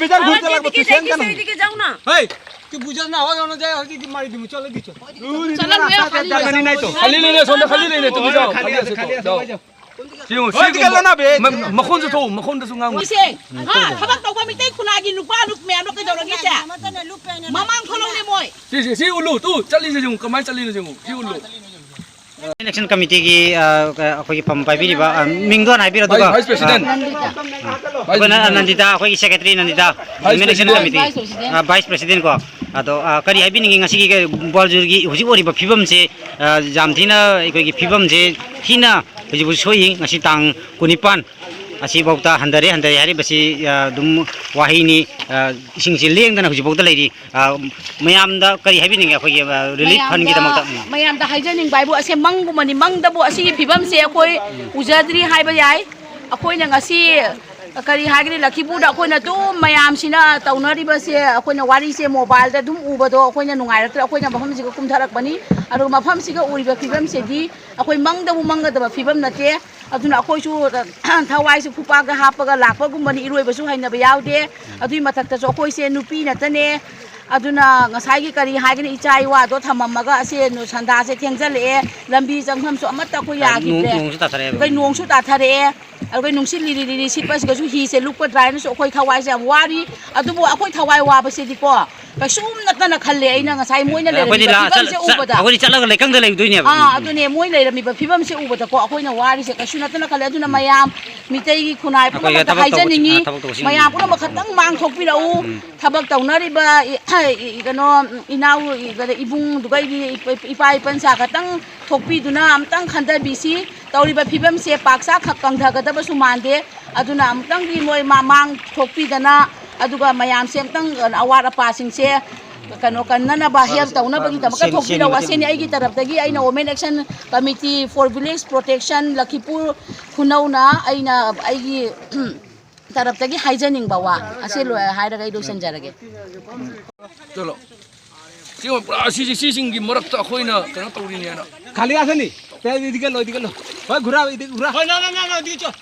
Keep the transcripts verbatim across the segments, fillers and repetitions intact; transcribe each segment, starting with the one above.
বেজান ঘুরতে লাগবো, তুই সেন কেন? এইদিকে যাও না। এই, তুই বুঝছ না, ওই অনুযায়ী হয়তো কি মারি দিমু, চলো দিছো। খালি নেই, সোনা খালি নেই, তুমি যাও, খালি আছে, যাও। ꯁꯤ ꯌꯦꯡꯉꯨ, ꯁꯤ ꯌꯦꯡꯉꯨ꯫ ꯃ-, ꯃꯈꯣꯟꯁꯨ ꯊꯣꯛꯎ, ꯃꯈꯣꯟꯗꯁꯨ ꯉꯥꯡꯉꯨ꯫ ꯃꯣꯏꯁꯦ, ꯍꯥ, ꯊꯕꯛ ꯇꯧꯕ ꯃꯤꯇꯩ ꯈꯨꯟꯅꯥꯏꯒꯤ ꯅꯨꯄꯥ ꯅꯨ-, ꯃꯌꯥꯝꯗꯣ ꯀꯩꯗꯧꯔꯒꯦꯁꯦ? ꯃꯃꯥꯡ ꯊꯣꯛꯂꯛꯎꯅꯦ ꯃꯣꯏ꯫ ꯁꯤ, ꯁꯤ, ꯁꯤ ꯎꯠꯂꯨ, ꯇꯨ ꯆꯠꯂꯤꯁꯦ ꯌꯦꯡꯉꯨ, ꯀꯃꯥꯏꯅ ꯆꯠꯂꯤꯅꯣ ꯌꯦꯡꯉꯨ, ꯁꯤ ꯎꯠꯂꯨ꯫ Election Committeeꯒꯤ, ꯑ, ꯑꯩꯈꯣꯏꯒꯤ ꯐꯝ ꯄꯥꯏꯕꯤꯔꯤꯕ, ꯑ, ꯃꯤꯡꯗꯣ ꯍꯥꯟꯅ ꯍꯥꯏꯕꯤꯔꯣ, ꯑꯗꯨꯒ꯫ Vice President꯫ ꯑꯩꯈꯣꯏꯅ ꯅꯟꯗꯤꯇꯥ, ꯑꯩꯈꯣꯏꯒꯤ Secretary ꯅꯟꯗꯤꯇꯥ, Vice Election President꯫ Committee, Vice President꯫ ꯑ, Vice President ꯀꯣ꯫ ꯑꯗꯣ, ꯑ, ꯀꯔꯤ ꯍꯥꯏꯕꯤꯅꯤꯡꯉꯤ ꯉꯁꯤꯒꯤ ꯀ-, ꯕꯣꯔꯖꯨꯔꯒꯤ ꯍꯧꯖꯤꯛ ꯑꯣꯏꯔꯤꯕ ꯐꯤꯕꯝꯁꯦ, ꯑ, ꯌꯥꯝ ꯊꯤꯅ ꯑꯩꯈꯣꯏꯒꯤ ꯐꯤꯕꯝꯁꯦ ꯊꯤꯅ ꯍꯧꯖꯤꯛꯐꯥꯎ ꯁꯣꯛꯏ꯫ ꯉꯁꯤ ꯇꯥꯡ ꯀꯨꯟꯅꯤꯄꯥꯟ ꯑꯁꯤꯐꯥꯎꯗ ꯍꯟꯊꯔꯦ, ꯍꯟꯊꯔꯦ ꯍꯥꯏꯔꯤꯕꯁꯤ, ꯑ, ꯑꯗꯨꯝ ꯋꯥꯍꯩꯅꯤ꯫ ꯑ, ꯏꯁꯤꯡꯁꯤ ꯂꯦꯡꯗꯅ ꯍꯧꯖꯤꯛꯐꯥꯎꯗ ꯂꯩꯔꯤ꯫ ꯑ, ꯃꯌꯥꯝꯗ ꯀꯔꯤ ꯍꯥꯏꯕꯤꯅꯤꯡꯉꯤ? ꯑꯩꯈꯣꯏꯒꯤ, ꯑ, relief ꯃꯌꯥꯝꯗ, fundꯀꯤꯗꯃꯛꯇ꯫ ꯎꯝ꯫ ꯃꯌꯥꯝꯗ ꯍꯥꯏꯖꯅꯤꯡꯕ ꯍꯥꯏꯕꯨ ꯑꯁꯦ ꯃꯪꯒꯨꯝꯕꯅꯤ, ꯃꯪꯗꯕꯨ ꯑꯁꯤꯒꯤ ꯐꯤꯕꯝꯁꯦ ꯑꯩꯈꯣꯏ ꯎꯖꯗ꯭ꯔꯤ ꯍꯥꯏꯕ ꯌꯥꯏ꯫ ꯑꯩꯈꯣꯏꯅ ꯉꯁꯤ ꯀꯔꯤ ꯍꯥꯏꯒꯅꯤ, ꯂꯛꯈꯤꯄꯨꯔꯗ ꯑꯩꯈꯣꯏꯅ ꯑꯗꯨꯝ ꯃꯌꯥꯝꯁꯤꯅ ꯇꯧꯅꯔꯤꯕꯁꯦ, ꯑꯩꯈꯣꯏꯅ ꯋꯥꯔꯤꯁꯦ mobileꯗ ꯑꯗꯨꯝ ꯎꯕꯗꯣ ꯑꯩꯈꯣꯏꯅ ꯅꯨꯡꯉꯥꯏꯔꯛꯇ꯭ꯔꯦ꯫ ꯑꯩꯈꯣꯏꯅ ꯃꯐꯝꯁꯤꯒ ꯀꯨꯝꯊꯔꯛꯄꯅꯤ, ꯑꯗꯨꯒ ꯃꯐꯝꯁꯤꯒ ꯎꯔꯤꯕ ꯐꯤꯕꯝꯁꯤꯗꯤ ꯑꯩꯈꯣꯏ ꯃꯪꯗꯕꯨ ꯃꯪꯒꯗꯕ ꯐꯤꯕꯝ ꯅꯠꯇꯦ꯫ ꯑꯗꯨꯅ ꯑꯩꯈꯣꯏꯁꯨ ꯊꯋꯥꯏꯁꯦ ꯈꯨꯄꯥꯛꯇ ꯍꯥꯞꯄꯒ ꯂꯥꯛꯄꯒꯨꯝꯕꯅꯤ, ꯏꯔꯣꯏꯕꯁꯨ ꯍꯩꯅꯕ ꯌꯥꯎꯗꯦ꯫ ꯑꯗꯨꯒꯤ ꯃꯊꯛꯇꯁꯨ ꯑꯩꯈꯣꯏꯁꯦ ꯅꯨꯄꯤ ꯅꯠꯇꯅꯦ꯫ ꯑꯗꯨꯅ ꯉꯁꯥꯏꯒꯤ ꯀꯔꯤ ꯍꯥꯏꯒꯅꯤ, ꯏꯆꯥ ꯏꯋꯥꯗꯣ ꯊꯝꯃꯝꯃꯒ ꯑꯁꯦ ꯅꯨ-, ꯁꯟꯗꯥꯁꯦ ꯊꯦꯡꯖꯜꯂꯛꯑꯦ, ꯂꯝꯕꯤ ꯆꯪꯐꯝꯁꯨ ꯑꯃꯠꯇ ꯑꯩꯈꯣꯏ ꯅꯣꯡ-, ꯌꯥꯈꯤꯗ꯭ꯔꯦ꯫ ꯅꯣꯡꯁꯨ ꯇꯥꯊꯔꯛꯑꯦꯕ꯫ ꯑꯩꯈꯣꯏ ꯅꯣꯡꯁꯨ ꯇꯥꯊꯔꯛꯑꯦ꯫ ꯑꯩꯈꯣꯏ ꯅꯨꯡꯁꯤꯠ ꯂꯤꯔꯤ ꯂꯤꯔꯤ ꯁꯤꯠꯄꯁꯤꯗꯁꯨ ꯍꯤꯁꯦ ꯂꯨꯞꯀꯗ꯭ꯔꯥ ꯍꯥꯏꯅꯁꯨ ꯑꯩꯈꯣꯏ ꯊꯋꯥꯏꯁꯦ ꯌꯥꯝ ꯋꯥꯔꯤ꯫ ꯑꯗꯨꯕꯨ ꯑꯩꯈꯣꯏ ꯊꯋꯥꯏ ꯋꯥꯕꯁꯤꯗꯤꯀꯣ ꯀꯩꯁꯨꯝ ꯅꯠꯇꯅ ꯈꯜꯂꯦ ꯑꯩꯅ ꯉꯁꯥꯏ ꯃꯣꯏꯅ ꯑꯩꯈꯣꯏꯗꯤ ꯂꯩꯔꯝꯃꯤꯕ ꯂꯥ-, ꯐꯤꯕꯝꯁꯦ ꯆꯠ-, ꯆꯠ-, ꯎꯕꯗ꯫ ꯑꯩꯈꯣꯏꯗꯤ ꯆꯠꯂꯒ ꯂꯩꯀꯪꯗ ꯂꯩꯗꯣꯏꯅꯦꯕ꯫ ꯑꯥ, ꯎꯝ, ꯎꯝ꯫ ꯑꯗꯨꯅꯦ, ꯃꯣꯏ ꯂꯩꯔꯝꯃꯤꯕ ꯐꯤꯕꯝꯁꯦ ꯎꯕꯗꯀꯣ ꯑꯩꯈꯣꯏꯅ ꯋꯥꯔꯤꯁꯦ ꯀꯩꯁꯨ ꯅꯠꯇꯅ ꯈꯜꯂꯦ꯫ ꯑꯗꯨꯅ ꯎꯝ꯫ ꯃꯌꯥꯝ ꯃꯤꯇꯩꯒꯤ ꯈꯨꯟꯅꯥꯏ ꯑꯩꯈꯣꯏꯒꯤ ꯄꯨꯝꯅꯃꯛꯇ ꯊꯕꯛ ꯇꯧꯕꯁꯤꯡ-, ꯍꯥꯏꯖꯅꯤꯡꯉꯤ, ꯑ, ꯊꯕꯛ ꯇꯧꯕꯁꯤꯡ-, ꯃꯌꯥꯝ ꯄꯨꯝꯅꯃꯛ ꯈꯛꯇꯪ ꯃꯥꯡ ꯊꯣꯛꯄꯤꯔꯛꯎ꯫ ꯎꯝ꯫ ꯊꯕꯛ ꯇꯧꯅꯔꯤꯕ ꯏ-, ꯏ-, ꯀꯩꯅꯣ, ꯏꯅꯥꯎ, ꯏ-, ꯀꯩꯅꯣ, ꯏꯕꯨꯡꯗꯨꯒꯩꯗꯤ, ꯏꯄꯥ, ꯏꯄꯥ ꯏꯄꯟꯁꯥ ꯈꯛꯇꯪ ꯊꯣꯛꯄꯤꯗꯨꯅ ꯑꯝꯇꯪ ꯈꯟꯊꯕꯤꯁꯤ꯫ ꯇꯧꯔꯤꯕ ꯐꯤꯕꯝꯁꯦ ꯄꯥꯛ ꯆꯥ ꯈꯛ ꯀꯪꯊꯒꯗꯕꯁꯨ ꯃꯥꯟꯗꯦ꯫ ꯑꯗꯨꯅ ꯑꯃꯨꯛꯇꯪꯗꯤ ꯃꯣꯏ ꯃꯃꯥꯡ ꯊꯣꯛꯄꯤꯗꯅ, ꯑꯗꯨꯒ ꯃꯌꯥꯝꯁꯦ ꯑꯃꯨꯛꯇꯪ ꯑꯋꯥꯠ ꯑꯄꯥꯁꯤꯡꯁꯦ ꯀꯩꯅꯣ ꯀꯟꯅꯅꯕ, help ꯇꯧꯅꯕꯒꯤꯗꯃꯛꯇ ꯁꯦꯟ-, ꯊꯣꯛꯄꯤꯔꯛꯎ꯫ ꯁꯦꯟꯒꯤ ꯑꯁꯤꯅꯤ ꯃꯇꯦꯡ꯫ ꯑꯩꯒꯤ ꯇꯔꯞꯇꯒꯤ ꯑꯩꯅ Women Action Committee for Village Protection ꯂꯛꯈꯤꯄꯨꯔ ꯈꯨꯅꯧꯅ ꯑꯩꯅ ꯑꯩꯒꯤ ꯇꯔꯞꯇꯒꯤ ꯍꯥꯏꯖꯅꯤꯡꯕ ꯋꯥ ꯑꯁꯤ ꯂꯣꯏ ꯍꯥꯏꯔꯒ ꯑꯩ ꯂꯣꯏꯁꯤꯟꯖꯔꯒꯦ꯫ ꯆꯠꯂꯣ꯫ ꯁꯤ ꯄꯨꯔꯥ ꯁꯤꯁꯤ, ꯁꯤꯁꯤꯡꯒꯤ ꯃꯔꯛꯇ ꯑꯩꯈꯣꯏꯅ ꯀꯩꯅꯣ ꯇꯧꯔꯤꯅꯦꯅ꯫ खाली आसनी। ते इधर लो, इधर लो। भाई, घुरा, इधर घुरा। भाई, ना, ना, ना, ना, इधर चल।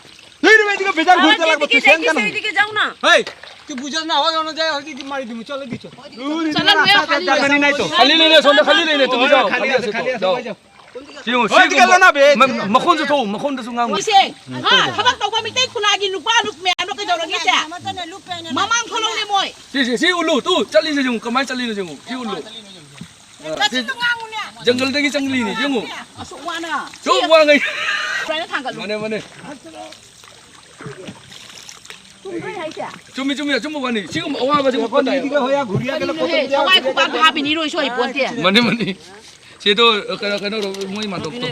नहीं, नहीं, इधर बेजान और घूरते ये लगो, दिखे, तू सेन देखे, क्या ना? इधर के जाओ ना। हे, तू ꯕꯨꯖꯔꯅ ꯍꯣꯏ ꯍꯣꯏ ꯍꯣꯏ ꯍꯣꯏ ꯍꯣꯏ ꯃꯥꯔꯤ ꯗꯨꯃꯨ ꯆꯠꯂꯒꯤ ꯆꯠ ꯆꯠꯂꯅꯨ ꯌꯥ ꯈꯜꯂꯤ ꯈꯜꯂꯤ ꯂꯩ ꯅꯠꯇꯣ ꯕꯤꯖꯥꯎ ꯈꯜꯂꯤ ꯁꯤꯠꯇꯣ ꯖꯥꯎ ꯁꯤ ꯃꯈꯣꯟꯁꯨ ꯊꯣꯛꯎ ꯃꯈꯣꯟꯗꯁꯨ ꯉꯥꯡꯉꯨ ꯃꯣꯏꯁꯦ ꯍꯥ ꯊꯕꯛ ꯇꯧꯕ ꯃꯤꯇꯩ ꯈꯨꯟꯅꯥꯏꯒꯤ ꯅꯨꯄꯥ ꯅꯨꯄꯤ ꯃꯌꯥꯝꯗꯣ ꯀꯩꯗꯧꯔꯒꯦꯁꯦ ꯃꯃꯥꯡ ꯊꯣꯛꯂꯛꯅꯦ ꯃꯣꯏ ꯁꯤ ꯁꯤ ꯁꯤ ꯎꯠꯂꯨ ꯇꯨ ꯆꯠꯂꯤꯁꯦ ꯌꯦꯡꯉꯨ ꯀꯃꯥꯏꯅ ꯆꯠꯂꯤꯅꯣ ꯌꯦꯡꯉꯨ ꯁꯤ ꯎꯠꯂꯨ ꯖꯪꯒꯜꯗꯒꯤ ꯆꯪꯂꯤꯅꯤ ꯌꯦꯡꯉꯨ ꯑꯁꯨꯛ ꯋꯥꯅ ꯁꯨꯝ ꯋꯥꯉꯩ ꯁꯨꯃꯥꯏꯅ ꯊꯥꯡꯒꯠꯂꯨ ꯃꯥꯅꯦ ꯃꯥꯅꯦ ꯆꯨꯝꯕ꯭ꯔꯥ ꯑꯩ ꯍꯥꯏꯁꯦ ꯆꯨꯝꯃꯤ ꯆꯨꯝꯃꯤ ꯑꯆꯨꯝꯕ ꯋꯥꯅꯤ ꯁꯤꯒꯨꯝꯕ ꯑꯋꯥꯕꯁꯦ ꯎꯠꯄ ꯇꯥꯏ ꯀꯔꯤꯅꯣꯍꯦ ꯊꯋꯥꯏ ꯈꯨꯕꯥꯛꯇꯣ ꯍꯥꯞꯄꯤꯅꯤ ꯏꯔꯣꯏ ꯁꯣꯏ ꯄꯣꯟꯇꯦ ꯃꯥꯅꯤ ꯃꯥꯅꯤ ꯁꯤꯗꯣ ꯀꯩꯅꯣ ꯀꯩꯅꯣ ꯃꯣꯏ ꯃꯥꯟꯗꯣꯞꯇꯣ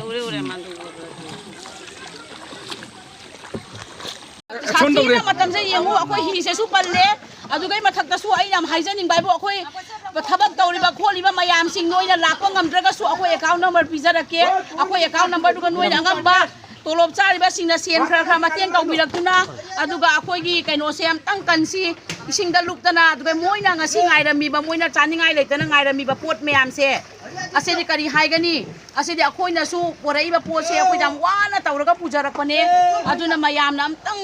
ꯁꯥꯊꯤꯅ ꯃꯇꯝꯁꯦ ꯌꯦꯡꯉꯨ ꯑꯩꯈꯣꯏ ꯍꯤꯁꯦꯁꯨ ꯄꯜꯂꯦ ꯑꯗꯨꯒꯩ ꯃꯊꯛꯇꯁꯨ ꯑꯩꯅ ꯌꯥꯝ ꯍꯥꯏꯖꯅꯤꯡꯕ ꯍꯥꯏꯕꯨ ꯑꯩꯈꯣꯏ ꯊꯕꯛ ꯇꯧꯔꯤꯕ ꯈꯣꯠꯂꯤꯕ ꯃꯌꯥꯝꯁꯤꯡ ꯅꯣꯏꯅ ꯂꯥꯛꯄ ꯉꯝꯗ꯭ꯔꯒꯁꯨ ꯑꯩꯈꯣꯏ ꯑꯦꯀꯥꯎꯟ ꯅꯝꯕꯔ ꯄꯤꯖꯔꯛꯀꯦ ꯑꯩꯈꯣꯏ ꯑꯦꯀꯥꯎꯟ ꯅꯝꯕꯔꯗꯨꯒ ꯅꯣꯏꯅ ꯑꯉꯝꯕ ꯇꯣꯂꯣꯞ ꯆꯥꯔꯤꯕꯁꯤꯡꯅ ꯁꯦꯟ ꯈꯔ ꯈꯔ ꯃꯇꯦꯡ ꯇꯧꯕꯤꯔꯛꯇꯨꯅ ꯑꯗꯨꯒ ꯑꯩꯈꯣꯏꯒꯤ ꯀꯩꯅꯣꯁꯦ ꯑꯝꯇꯪ ꯀꯟꯁꯤ ꯏꯁꯤꯡꯗ ꯂꯨꯞꯇꯅ ꯑꯗꯨꯒ ꯃꯣꯏꯅ ꯉꯁꯤ ꯉꯥꯏꯔꯝꯃꯤꯕ ꯃꯣꯏꯅ ꯆꯥꯅꯤꯡꯉꯥꯏ ꯂꯩꯇꯅ ꯉꯥꯏꯔꯝꯃꯤꯕ ꯄꯣꯠ ꯃꯌꯥꯝꯁꯦ ꯑꯁꯤꯗꯤ ꯀꯔꯤ ꯍꯥꯏꯒꯅꯤ ꯑꯁꯤꯗꯤ ꯑꯩꯈꯣꯏꯅꯁꯨ ꯄꯨꯔꯛꯏꯕ ꯄꯣꯠꯁꯦ ꯑꯩꯈꯣꯏ ꯌꯥꯝ ꯋꯥꯅ ꯇꯧꯔꯒ ꯄꯨꯖꯔꯛꯄꯅꯦ ꯑꯗꯨꯅ ꯃꯌꯥꯝꯅ ꯑꯝꯇꯪ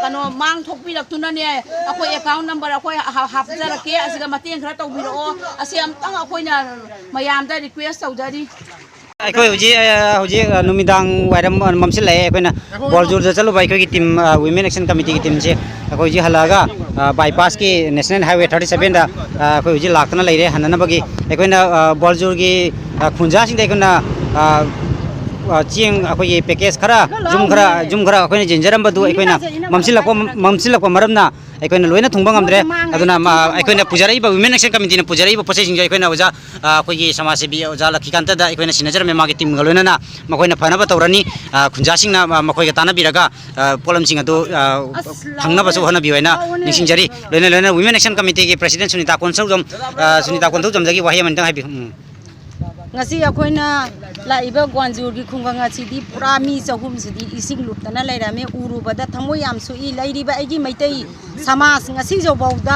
ꯀꯩꯅꯣ ꯃꯥꯡ ꯊꯣꯛꯄꯤꯔꯛꯇꯨꯅꯅꯦ ꯑꯩꯈꯣꯏ ꯑꯦꯀꯥꯎꯟ ꯅꯝꯕꯔ ꯑꯩꯈꯣꯏ ꯍꯥꯞꯆꯔꯛꯀꯦ ꯑꯁꯤꯗ ꯃꯇꯦꯡ ꯈꯔ ꯇꯧꯕꯤꯔꯛꯑꯣ ꯑꯁꯤ ꯑꯝꯇꯪ ꯑꯩꯈꯣꯏꯅ ꯃꯌꯥꯝꯗ ꯔꯤꯀ꯭ꯋꯦꯁ ꯇꯧꯖꯔꯤ ꯑꯩꯈꯣꯏ ꯍꯧꯖꯤꯛ ꯍꯧꯖꯤꯛ ꯅꯨꯃꯤꯗꯥꯡ ꯋꯥꯏꯔꯝ ꯃꯝꯁꯤꯜꯂꯛꯑꯦ ꯑꯩꯈꯣꯏꯅ ꯕꯣꯔꯖꯨꯔꯗ ꯆꯠꯂꯨꯕ ꯑꯩꯈꯣꯏꯒꯤ ꯇꯤꯝ ꯋꯤꯃꯦꯟ ꯑꯦꯛꯁꯟ ꯀꯃꯤꯇꯤꯒꯤ ꯇꯤꯝꯁꯦ ꯑꯩꯈꯣꯏ ꯍꯧꯖꯤꯛ ꯍꯜꯂꯛꯑꯒ ꯕꯥꯏꯄꯥꯁꯀꯤ ꯅꯦꯁꯅꯦꯜ ꯍꯥꯏꯋꯦ ꯊꯥꯔꯇꯤ ꯁꯕꯦꯟꯗ ꯑꯩꯈꯣꯏ ꯍꯧꯖꯤꯛ ꯂꯥꯛꯇꯅ ꯂꯩꯔꯦ ꯍꯟꯅꯅꯕꯒꯤ ꯑꯩꯈꯣꯏꯅ ꯕꯣꯔꯖꯨꯔꯒꯤ ꯈꯨꯟꯖꯥꯁꯤꯡꯗ ꯑꯩꯈꯣꯏꯅ ꯆꯦꯡ ꯑꯩꯈꯣꯏꯒꯤ ꯄꯦꯀꯦꯖ ꯈꯔ ꯌꯨꯝ ꯈꯔ ꯌꯨꯝ ꯈꯔ ꯑꯩꯈꯣꯏꯅ ꯌꯦꯟꯖꯔꯝꯕꯗꯨ ꯑꯩꯈꯣꯏꯅ ꯃꯝꯁꯤꯜꯂꯛꯄ ꯃꯝꯁꯤꯜꯂꯛꯄ ꯃꯔꯝꯅ ꯑꯩꯈꯣꯏꯅ ꯂꯣꯏꯅ ꯊꯨꯡꯕ ꯉꯝꯗ꯭ꯔꯦ ꯑꯗꯨꯅ ꯑꯩꯈꯣꯏꯅ ꯄꯨꯖꯔꯛꯏꯕ ꯋꯤꯃꯦꯟ ꯑꯦꯛꯁꯟ ꯀꯃꯤꯇꯤꯅ ꯄꯨꯖꯔꯛꯏꯕ ꯄꯣꯠꯆꯩꯁꯤꯡꯁꯦ ꯑꯩꯈꯣꯏꯅ ꯑꯣꯖꯥ ꯑꯩꯈꯣꯏꯒꯤ ꯁꯃꯥꯖ ꯁꯦꯕꯤ ꯑꯣꯖꯥ ꯂꯛꯈꯤꯀꯥꯟꯇꯗ ꯑꯩꯈꯣꯏꯅ ꯁꯤꯟꯅꯖꯔꯝꯃꯤ ꯃꯥꯒꯤ ꯇꯤꯝꯒ ꯂꯣꯏꯅꯅ ꯃꯈꯣꯏꯅ ꯐꯅꯕ ꯇꯧꯔꯅꯤ ꯈꯨꯟꯖꯥꯁꯤꯡꯅ ꯃꯈꯣꯏꯒ ꯇꯥꯟꯅꯕꯤꯔꯒ ꯄꯣꯠꯂꯝꯁꯤꯡ ꯑꯗꯨ ꯐꯪꯅꯕꯁꯨ ꯍꯣꯠꯅꯕꯤꯌꯨ ꯍꯥꯏꯅ ꯅꯤꯡꯁꯤꯡꯖꯔꯤ ꯂꯣꯏꯅ ꯂꯣꯏꯅ ꯋꯤꯃꯦꯟ ꯑꯦꯛꯁꯟ ꯀꯃꯤꯇꯤꯒꯤ ꯄ꯭ꯔꯁꯤꯗꯦꯟ ꯁꯨꯅꯤꯇꯥ ꯀꯣꯟꯁꯧꯖꯝ ꯁꯨꯅꯤꯇꯥ ꯀꯣꯟꯊꯧꯖꯝꯗꯒꯤ ꯋꯥꯍꯩ ꯑꯃꯅꯤꯇꯪ ꯍꯥꯏꯕꯤꯌꯨ ꯎꯝ꯫ ꯉꯁꯤ ꯑꯩꯈꯣꯏꯅ ꯂꯥꯛꯏꯕ ꯒ꯭ꯋꯥꯟꯖꯨꯔꯒꯤ ꯈꯨꯡꯒꯪ ꯑꯁꯤꯗꯤ ꯄꯨꯔꯥ ꯃꯤ ꯆꯍꯨꯝꯁꯤꯗꯤ ꯏꯁꯤꯡ ꯂꯨꯞꯇꯅ ꯂꯩꯔꯝꯃꯤ ꯎꯔꯨꯕꯗ ꯊꯃꯣꯏ ꯌꯥꯝ ꯁꯣꯛꯏ ꯂꯩꯔꯤꯕ ꯑꯩꯒꯤ ꯃꯩꯇꯩ ꯁꯃꯥꯖ ꯉꯁꯤꯐꯥꯎꯗ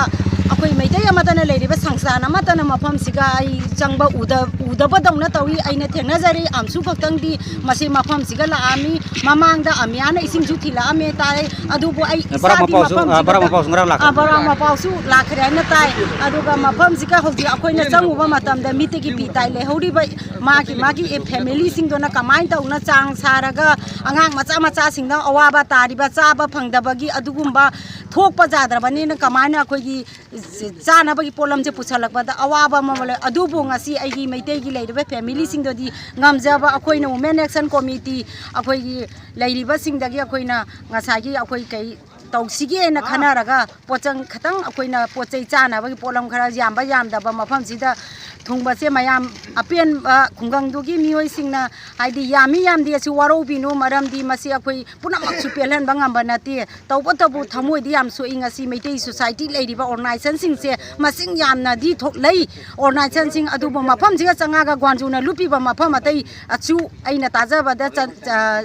ꯑꯩꯈꯣꯏ ꯃꯩꯇꯩ ꯑꯃꯠꯇꯅ ꯂꯩꯔꯤꯕ ꯁꯪꯁꯊꯥꯟ ꯑꯃꯠꯇꯅ ꯃꯐꯝꯁꯤꯒ ꯑꯩ ꯆꯪꯕ ꯎꯗ ꯎꯗꯕꯗꯧꯅ ꯇꯧꯏ꯫ ꯑꯩꯅ ꯊꯦꯡꯅꯖꯔꯦ, ꯑꯝꯁꯨ ꯈꯛꯇꯪꯗꯤ ꯃꯁꯤ ꯃꯐꯝꯁꯤꯒ ꯂꯥꯛꯑꯝꯃꯤ꯫ ꯃꯃꯥꯡꯗ ꯑꯃꯤꯌꯥꯅ ꯏꯁꯤꯡꯁꯨ ꯊꯤꯜꯂꯛꯑꯝꯃꯦ ꯇꯥꯔꯦ, ꯑꯗꯨꯕꯨ ꯑꯩ ꯕꯔꯥꯛ ꯏꯁꯥꯒꯤ ꯃꯄꯥꯎꯁꯨ ꯑ, ꯃꯐꯝꯁꯤꯒ ꯕꯔꯥꯛ ꯃꯄꯥꯎꯁꯨ ꯉꯔꯥꯡ ꯑ, ꯂꯥꯛꯈ꯭ꯔꯕ? ꯕꯔꯥꯛ ꯃꯄꯥꯎꯁꯨ ꯂꯥꯛꯈ꯭ꯔꯦ ꯍꯥꯏꯅ ꯇꯥꯏ꯫ ꯑꯗꯨꯒ ꯃꯐꯝꯁꯤꯒ ꯍꯧꯖꯤꯛ ꯑꯩꯈꯣꯏꯅ ꯆꯪꯉꯨꯕ ꯃꯇꯝꯗ ꯃꯤꯠꯇꯒꯤ ꯄꯤ ꯇꯥꯏ꯫ ꯂꯩꯍꯧꯔꯤꯕ ꯃꯥꯒꯤ ꯃꯥꯒꯤ ꯐꯦꯃꯤꯂꯤꯁꯤꯡꯗꯨꯅ ꯀꯃꯥꯏꯅ ꯇꯧꯅ ꯆꯥꯡ ꯁꯥꯔꯒ ꯑꯉꯥꯡ ꯃꯆꯥ ꯃꯆꯥꯁꯤꯡꯗ ꯑꯋꯥꯕ ꯇꯥꯔꯤꯕ, ꯆꯥꯕ ꯐꯪꯗꯕꯒꯤ ꯑꯗꯨꯒꯨꯝꯕ ꯊꯣꯛꯄ ꯌꯥꯗ꯭ꯔꯕꯅꯤꯅ ꯀꯃꯥꯏꯅ ꯑꯩꯈꯣꯏꯒꯤ ꯆꯥꯅꯕꯒꯤ ꯄꯣꯠꯂꯝꯁꯦ ꯄꯨꯁꯜꯂꯛꯄꯗ ꯑꯋꯥꯕ ꯑꯃ ꯂꯩ꯫ ꯑꯗꯨꯕꯨ ꯉꯁꯤ ꯑꯩꯒꯤ ꯃꯩꯇꯩꯒꯤ ꯂꯩꯔꯤꯕ ꯐꯦꯃꯤꯂꯤꯁꯤꯡꯗꯨꯗꯤ ꯉꯝꯖꯕ ꯑꯩꯈꯣꯏꯅ Women Action Committee ꯑꯩꯈꯣꯏꯒꯤ ꯂꯩꯔꯤꯕꯁꯤꯡꯗꯒꯤ ꯑꯩꯈꯣꯏꯅ ꯉꯁꯥꯏꯒꯤ ꯑꯩꯈꯣꯏ ꯀꯩ ꯇꯧꯁꯤꯒꯦꯅ ꯈꯟꯅꯔꯒ ꯄꯣꯠꯆꯪ ꯈꯇꯪ ꯑꯩꯈꯣꯏꯅ ꯄꯣꯠ ꯆꯩ ꯆꯥꯅꯕꯒꯤ ꯄꯣꯠꯂꯝ ꯈꯔ ꯌꯥꯝꯕ ꯌꯥꯝꯗꯕ ꯃꯐꯝꯁꯤꯗ ꯊꯨꯡꯕꯁꯦ ꯃꯌꯥꯝ ꯑꯄꯦꯟꯕ ꯈꯨꯡꯒꯪꯗꯨꯒꯤ ꯃꯤꯑꯣꯏꯁꯤꯡꯅ ꯍꯥꯏꯗꯤ ꯌꯥꯝꯃꯤ ꯌꯥꯝꯗꯦ ꯑꯁꯤ ꯋꯥꯔꯧꯕꯤꯅꯨ꯫ ꯃꯔꯝꯗꯤ ꯃꯁꯤ ꯑꯩꯈꯣꯏ ꯄꯨꯝꯅꯃꯛꯁꯨ ꯄꯦꯜꯍꯟꯕ ꯉꯝꯕ ꯅꯠꯇꯦ꯫ ꯇꯧꯕꯇꯕꯨ ꯊꯃꯣꯏꯗꯤ ꯌꯥꯝ ꯁꯣꯛꯏ꯫ ꯉꯁꯤ ꯃꯩꯇꯩ ꯁꯣꯁꯥꯏꯇꯤ ꯂꯩꯔꯤꯕ ꯑꯣꯔꯒꯅꯥꯏꯖꯦꯁꯟꯁꯤꯡꯁꯦ ꯃꯁꯤꯡ ꯌꯥꯝꯅꯗꯤ ꯊꯣꯛ ꯂꯩ ꯑꯣꯔꯒꯅꯥꯏꯖꯦꯁꯟꯁꯤꯡ, ꯑꯗꯨꯕꯨ ꯃꯐꯝꯁꯤꯒ ꯆꯪꯉꯒ ꯒ꯭ꯋꯥꯟꯖꯨꯅ ꯂꯨꯞꯄꯤꯕ ꯃꯐꯝ ꯑꯇꯩ ꯑꯆꯨ ꯑꯩꯅ ꯇꯥꯖꯕꯗ ꯆ- ꯆ-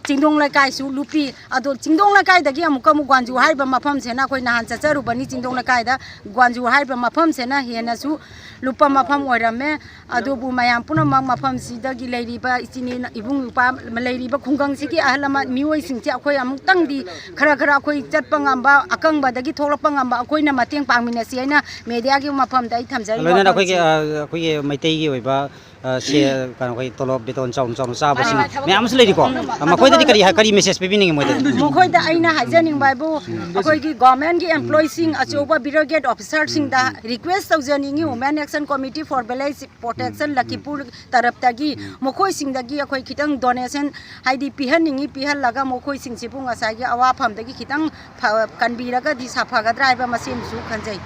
ꯆꯤꯡꯗꯣꯡ ꯂꯩꯀꯥꯏꯁꯨ ꯂꯨꯞꯄꯤ꯫ ꯑꯗꯣ ꯆꯤꯡꯗꯣꯡ ꯂꯩꯀꯥꯏꯗꯒꯤ ꯑꯃꯨꯛꯀ ꯑꯃꯨꯛ ꯒ꯭ꯋꯥꯟꯖꯨ ꯍꯥꯏꯔꯤꯕ ꯃꯐꯝꯁꯤꯅ ꯑꯩꯈꯣꯏ ꯅꯍꯥꯟ ꯆꯠꯆꯔꯨꯕꯅꯤ꯫ ꯆꯤꯡꯗꯣꯡ ꯂꯩꯀꯥꯏꯗ ꯒ꯭ꯋꯥꯟꯖꯨ ꯍꯥꯏꯔꯤꯕ ꯃꯐꯝꯁꯤꯅ ꯍꯦꯟꯅꯁꯨ ꯂꯨꯞꯄ ꯃꯐꯝ ꯑꯣꯏꯔꯝꯃꯦ꯫ ꯑꯗꯨꯕꯨ ꯃꯌꯥꯝ ꯄꯨꯝꯅꯃꯛ ꯃꯐꯝꯁꯤꯗꯒꯤ ꯂꯩꯔꯤꯕ ꯏꯆꯤꯟ ꯏꯅꯥ-, ꯏꯕꯨꯡ ꯏꯄ꯭ꯋꯥ ꯂꯩꯔꯤꯕ ꯈꯨꯡꯒꯪꯁꯤꯒꯤ ꯑꯍꯜ ꯂꯃꯟ ꯃꯤꯑꯣꯏꯁꯤꯡꯁꯦ ꯑꯩꯈꯣꯏ ꯑꯃꯨꯛꯇꯪꯗꯤ ꯈꯔ ꯈꯔ ꯑꯩꯈꯣꯏ ꯆꯠꯄ ꯉꯝꯕ, ꯑꯀꯪꯕꯗꯒꯤ ꯊꯣꯛꯂꯛꯄ ꯉꯝꯕ ꯑꯩꯈꯣꯏꯅ ꯃꯇꯦꯡ ꯄꯥꯡꯃꯤꯟꯅꯁꯤ ꯍꯥꯏꯅ ꯃꯦꯗꯤꯌꯥꯒꯤ ꯃꯐꯝꯗ ꯑꯩ ꯊꯝꯖꯔꯤ꯫ ꯂꯣꯏꯅꯅ ꯑꯩꯈꯣꯏꯒꯤ ꯃꯐꯝꯁꯤ ꯑ, ꯑꯩꯈꯣꯏꯒꯤ ꯃꯩꯇꯩꯒꯤ ꯑꯣꯏꯕ ꯑ, ꯁꯦ ꯀꯩꯅꯣ ꯑꯩꯈꯣꯏ ꯇꯣꯂꯣꯞ ꯕꯦꯇꯣꯟ ꯆꯥꯎꯅ ꯆꯥꯎꯅ ꯆꯥꯕꯁꯤꯡ ꯃꯌꯥꯝ ꯑꯃꯁꯨ ꯂꯩꯔꯤꯀꯣ꯫ ꯑ, ꯃꯈꯣꯏꯗꯗꯤ ꯀꯔꯤ ꯍꯥꯏ- ꯀꯔꯤ ꯃꯦꯁꯦꯖ ꯄꯤꯕꯤꯅꯤꯡꯉꯤ ꯃꯣꯏꯗꯗꯤ? ꯃꯈꯣꯏꯗ ꯑꯩꯅ ꯍꯥꯏꯖꯅꯤꯡꯕ ꯍꯥꯏꯕꯨ ꯑꯩꯈꯣꯏꯒꯤ ꯒꯣꯔꯃꯦꯟꯒꯤ ꯑꯦꯝꯄ꯭ꯂꯣꯌꯤꯁꯤꯡ ꯑꯆꯧꯕ ꯕ꯭ꯌꯨꯔꯣꯀ꯭ꯔꯦꯠ ꯑꯣꯐꯤꯁꯔꯁꯤꯡꯗ ꯔꯤꯀ꯭ꯋꯦꯁ ꯇꯧꯖꯅꯤꯡꯉꯤ꯫ Women Action Committee for Village Protection Lakhipur ꯇꯔꯞꯇꯒꯤ ꯃꯈꯣꯏꯁꯤꯡꯗꯒꯤ ꯑꯩꯈꯣꯏ ꯈꯤꯇꯪ ꯗꯣꯅꯦꯁꯟ ꯍꯥꯏꯗꯤ ꯄꯤꯍꯟꯅꯤꯡꯉꯤ꯫ ꯄꯤꯍꯜꯂꯒ ꯃꯈꯣꯏꯁꯤꯡꯁꯤꯕꯨ ꯉꯁꯥꯏꯒꯤ ꯑꯋꯥꯐꯝꯗꯒꯤ ꯈꯤꯇꯪ ꯐ- ꯀꯟꯕꯤꯔꯒꯗꯤ ꯁꯥꯐꯒꯗ꯭ꯔꯥ ꯍꯥꯏꯕ ꯃꯁꯤꯃꯁꯨ ꯈꯟꯖꯩ꯫